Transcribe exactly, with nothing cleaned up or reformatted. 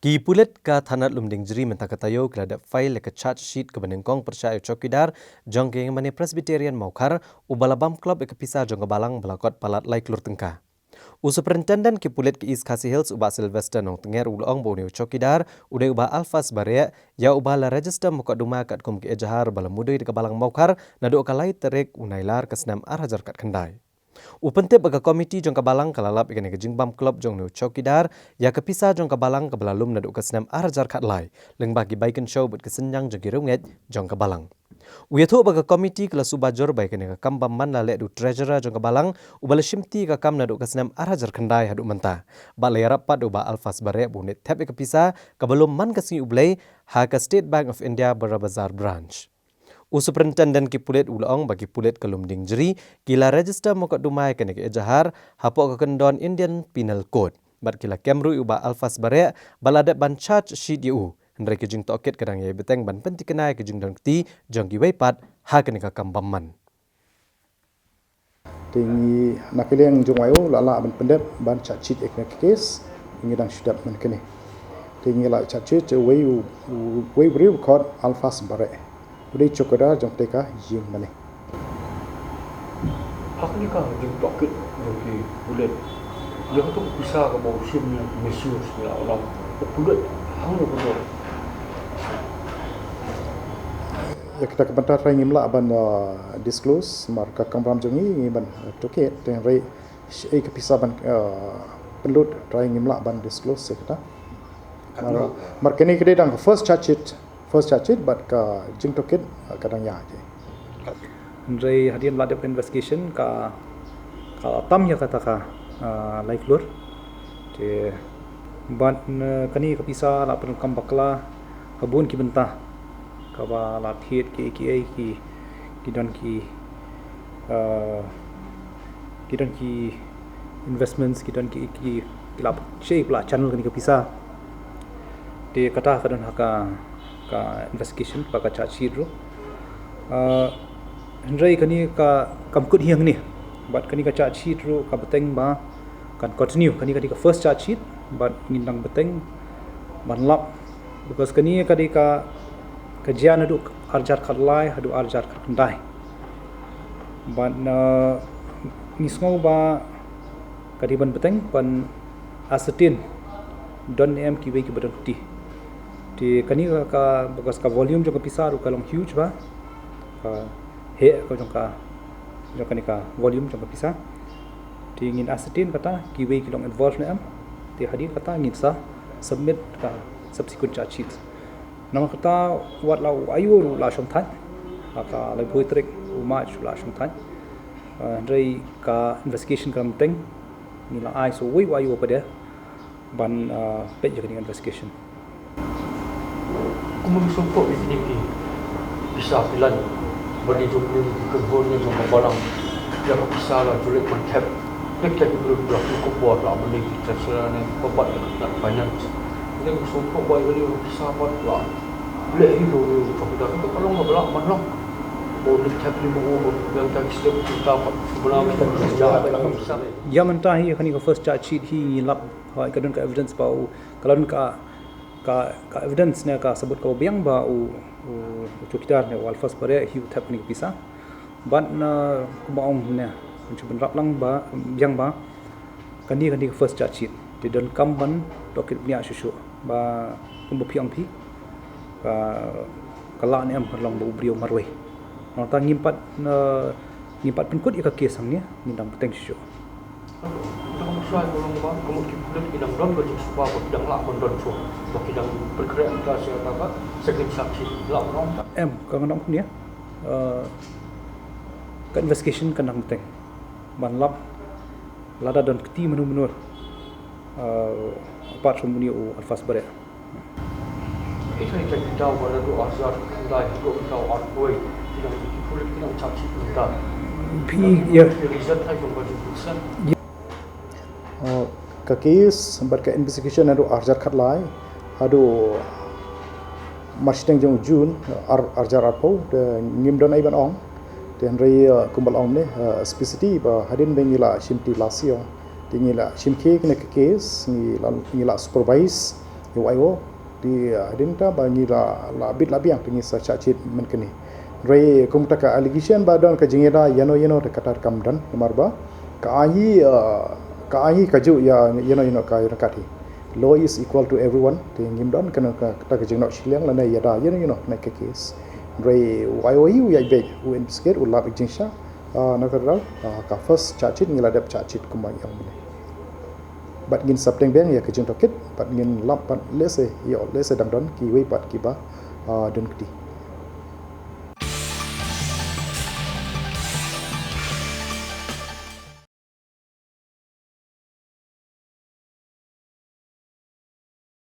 Ki pulit ka thanat Lumdiengjri mynta ka taïew ki la dep file ïa ka charge sheet kaba nyngkong pyrshah ïa u chowkidar jong ka ïingmane Presbyterian Mawkhar uba la bam klop ïa ka pisa jong ka balang ba la kot palat lai klur tyngka. U Superintendent ki pulit ka East Khasi Hills u Bah Sylvester Nongtnger u la ong ba une u chowkidar u dei u Bah Alphas Bareh, ïa uba la register mukotduma katkum ka ejahar ba la mudui da ka balang Mawkhar naduh ka lai tarik u Nailar ka snem ar hajar khatkhyndai. U pyntip ba ka komiti jong ka balang ka la lap ïa kane ka jingbam klop jong une u chowkidar ïa ka pisa jong ka balang kaba la lum naduh ka snem ar hajar khatlai, lyngba ki bai kynshew bad ka synñiang jong ki riewngeit jong ka balang. U ïathuh ba ka komiti ka la suba jur ba ïa kane ka kam bam man la leh da u treasurer jong ka balang uba la shimti ïa ka kam naduh ka snem ar hajar khyndai haduh mynta. Bad la ïarap pat da u Bah Alphas Bareh ba un leit thep ïa ka pisa kaba lum man ka sngi U Blei ha ka State Bank of India Barabazar Branch. U Superintendent ki pulit u la ong ba ki pulit ka Lumdiengjri ki la register mukotduma ïa kane ka ejahar hapoh ka kyndon Indian Penal Code. Bad ki la kem ruh ïa u Bah Alphas Bareh ba la dep ban charge sheet ïa u. Hynrei ka jingtohkit ka dang ïai bteng ban pynthikna ïa ka jingdon kti jong kiwei pat ha kane ka kam bam man. Te ngi na ka liang jong U I O la lah ban pyndep ban charge sheet ïa kane ka case, ngi dang shu dep man kane. Te ngi la charge sheet ïa uwei u, u, uwei u briew ba khot Alphas Bareh. U dei chowkidar jong kata ka ïingmane. Ha kane ka jingtohkit jong ki pulit, ïa kato ka pisa kaba u shim ne misuse ne la u long, u pulit hangno ka dor. Ïa kata ka bynta trai ngim lah ban, uh, disclose, namar ka kamram jong ngi ngi ban, uh, tohkit, te hynrei shaei ka pisa ban, uh, pynlut trai ngim lah ban disclose ïa kata. Namar, namar kane ka dei dang ka first charge sheet, first charge sheet bad ka jingtohkit, uh, ka dang ïaid. Hynrei hadien ba la dep ka investigation ka, ka la tam ïa kata ka, uh, lai klur. Te bad, uh, kane ka pisa la pyndonkam bakla ha bun ki bynta kaba la thied ki, ki, ki, ki don ki, uh, ki don ki investments, ki don ki, ki, ki la shaei ba la channel kane ka pisa. Te kata ka don ha ka, ka investigation ba ka charge sheet ruh. Uh, hynrei kane ka kam kut hi hangne. Bad kane ka charge sheet ruh ka bteng ba kan continue. Kane ka dei ka first charge sheet bad ngin dang bteng ban lap. Because kane ka dei ka, ka jia naduh ar hajar khatlai haduh ar hajar khatkhyndai. Bad, uh, ngi sngew ba ka dei ban bteng ban ascertain don ne em kiwei kiba don kti. Te kane ka, ka, because ka volume jong ka pisa ruh ka long huge ba. Ka heh ka jong ka, jong kane ka volume jong ka pisa. Te ngin ascertain kata kiwei ki long involved ne em. Te hadien kata ngin sa submit ka subsequent charge sheet. Namar kata wat la u I O ruh la shong thait ha ka laiphew tarik u March ruh la shong thait. Uh, hynrei ka investigation ka dang bteng, ngi la ai sa uwei u I O pat de ban, uh, peit ïa kane ka investigation. Kumno ngi sngewthuh ïa kine ki pisa ki lait ba dei jong une u kynhun ne jong ka balang, ïa ka pisa la ju leit ban thep. Ïa kita ki briew ba la pynkup bor la ban dei ki treasurer ne ba bat ïa ka tnat finance. Ngi sngewthuh ba ïa kane ka pisa pat la leh hi da une u chowkidar, ka long kaba lah ban long. Ba u leit thep hi ma u, ba biang kita ki slip, kita pat, shu bna kita ki pisa. Ïa mynta hi kane ka first charge sheet hi ngi lap, ha, ka don ka evidence ba u, ka don ka, ka, ka evidence ne ka sabut kaba biang ba u, u, u chowkidar ne u Alphas Bareh hi u thep kane ka pisa. Bad na kumba ong ne, ngi shu bynrap lang ba, biang ba kane, kane ka first charge sheet. Te donkam ban tohkit bniah shuh shuh ba kumba phi ong phi, ka, ka lah ne em ka long ba u briew marwei. Nangta ngim pat, uh, ngim pat pynkut ïa ka case hangne, ngin dang bteng shuh shuh. Em, ka ngan ong kumne, uh, ka investigation kan dang bteng ban lap lada don kti mano mano, uh, apart from une u Alphas Bareh. Phi, ïa. Oh, ka case bad ka investigation naduh ar hajar khatlai haduh marshiteng jong u June ar, ar hajar arphew, te ngim don ei ban ong. Te hynrei, uh, kumba la ong ne, uh, specifically ba hadien ba ngi la shimti last year, te ngi la shim khie kane ka case, ngi la, ngi la supervise Ïa u I O te, ah, hadien ta ba ngi la, la bit la biang te ngi sa charge sheet mynta kane. Hynrei kumta ka allegation ba don ka jingïada ïano ïano te kata kam don namar ba ka ai, ah, ka ai kajuh ïa ïano ïano ka ïa ka te. Law is equal to everyone, te ngim don kane ka, kata ka jingnoh shiliang lane ïada ïano ïano kane ka case. Hynrei u I O hi u ïaid beit, u investigate, u lap ïa ka jingshah, ah, na ka daw, ah, ka first charge sheet ngi la dep charge sheet kumba ïa u mynne. Bad ngin sa pynbeit ïa ka jingtohkit, bad ngin lap pat lehse, ïoh lehse dang don kiwei pat kiba, ah, don kti.